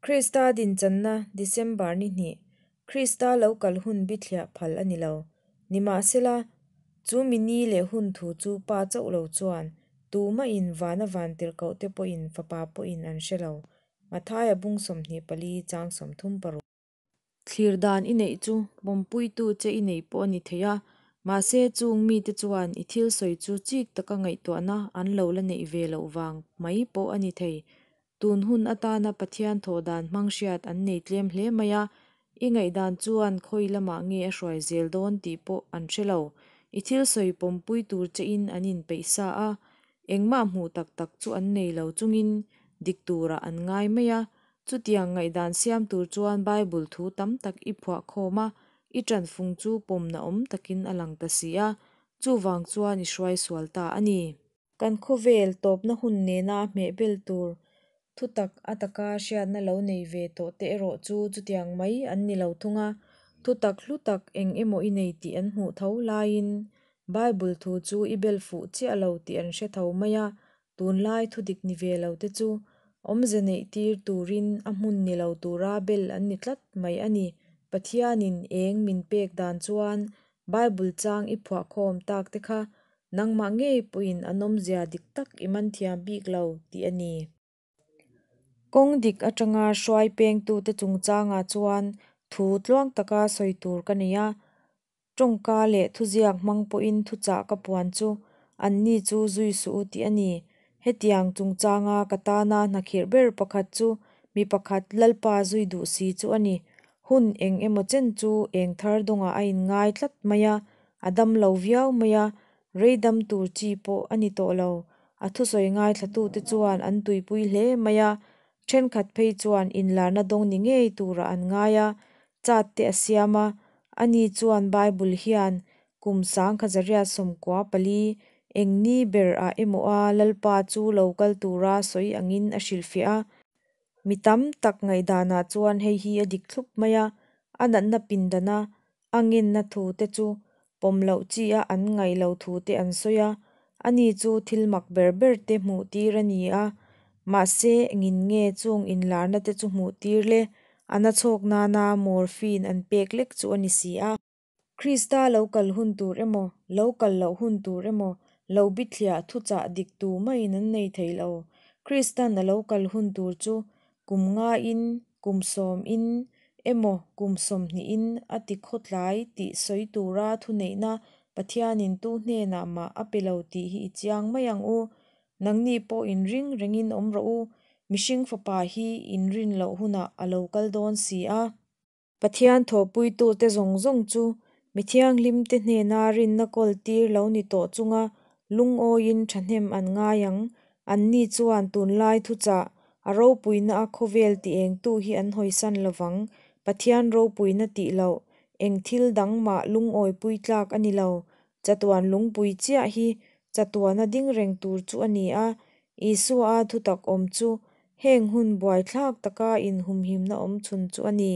Krista dinchanna, December ni hnih, Krista lo kal hun bithliah phal a ni lo. Nimahsela, chu mi ni leh hun thu chu Pa chauh lo chuan tumahin vana vantirhkohte pawhin Fapa pawhin an hre lo, Mathaia bung 24 chang 36. Thlir dan i neih chu pawmpuitu che i nei pawh a ni thei a, mahse chung mite chuan i thil sawi chu chik taka ngaihtuahna an lo la neih ve loh vang mai pawh a ni thei. Tun hun atana Pathian thawh dan hmang hriat an nei tlem hle mai a, i ngaihdan chuan khawi lamah nge a hruai zel dawn tih pawh an hre lo. I thil sawi pawmpui tur chein an inpeih sa a, engmah hmuh tak tak chu an nei lo chungin dik turah an ngai mai a. Chutiang ngaihdan siam tur chuan Bible thu tam tak i phuah khawm a, i ṭanfung chu pawmna awm takin a lang ta si a, chuvang chuan i hruai sual ta a ni. Kan khawvel tawpna hun nena hmehbel tur thutak a taka hriatna lo nei ve tawhte erawh chu chutiang mai an ni lo thung a. Thutak hlu tak eng emaw i nei tih an hmuh tho laiin Bible thu chu i bel fuh chiah lo tih an hre tho mai a, tunlai thudik ni ve lote chu awmze neih tir turin a hmun ni lo tura bel an ni tlat mai a ni. Pathianin eng min pek dan chuan Bible chang i phuahkhawm tak te kha nangmah ngei pawhin an awmzia dik tak i man thiam bik lo tih a ni. Kawng dik atanga hruai pengtute chungchangah chuan thu tluang taka sawi tur ka nei a, tawngka leh thuziak hmang pawhin thuchah ka puan chu anni chu zui suh u tih a ni. Hetiang chungchanga ka tana hnakhirh ber pakhat chu mi pakhat Lalpa zui duh si chu a ni. Hun eng emaw chen chu eng thar dawngah a inngai tlat mai a, a dam lo viau mai a, rei dam tur chi pawh a ni tawh lo. A thusawi ngaithlatute chuan an tuipui hle mai a, thenkhat phei chuan inlarna dawng ni ngei turah an ngai a, chat te a siam a. Ani chuan Bible hian kum 1994 eng ni ber ah emaw a Lalpa chu lo kal tura sawi angin a hrilhfiah a. Mi tam tak ngaihdanah chuan hei hi a dik thlup mai a, a natna pindana a ngenna thu te chu pawm loh chi a an ngaih lo thu te an sawi a, ani chu thil mak ber ber te hmuh tir a ni a, mahse engin nge chung inlarna te chu hmuh tir le, a na chhawk nana morphine an pek lek chu a ni si a. Krista lo kal hun tur emaw, lo kal loh hun tur emaw, lo bithliah thuchah dik tu maiin an nei thei lo. Kristan a lo kal hun tur chu kum nga in, kum sawm in emaw kum 20 in a ti khawtlai tih sawi tura thuneihna Pathianin tu hnenah mah a pe lo tih hi i chiang mai ang u. Nangni pawh inring rengin awm rawh u, mihring fapa hi inrin loh hunah a lo kal dawn si a. Pathian thawhpuitute zawng zawng chu mi thianghlimte hnena rinna kawltir lo ni tawh chunga lungawiin thahnem an ngai ang. Anni chuan tunlai thuchah, a ropuina a khawvel ti engtu hi an hawisan lovang. Pathian ropuina tih loh, eng thil dang mah lungawipui tlak a ni lo. Chatuan lungpui chiah hi chatuana ding reng tur chu a ni a. Isua a thutak awm chu heng hun buaithlak taka inhumhimna awmchhun chu a ni.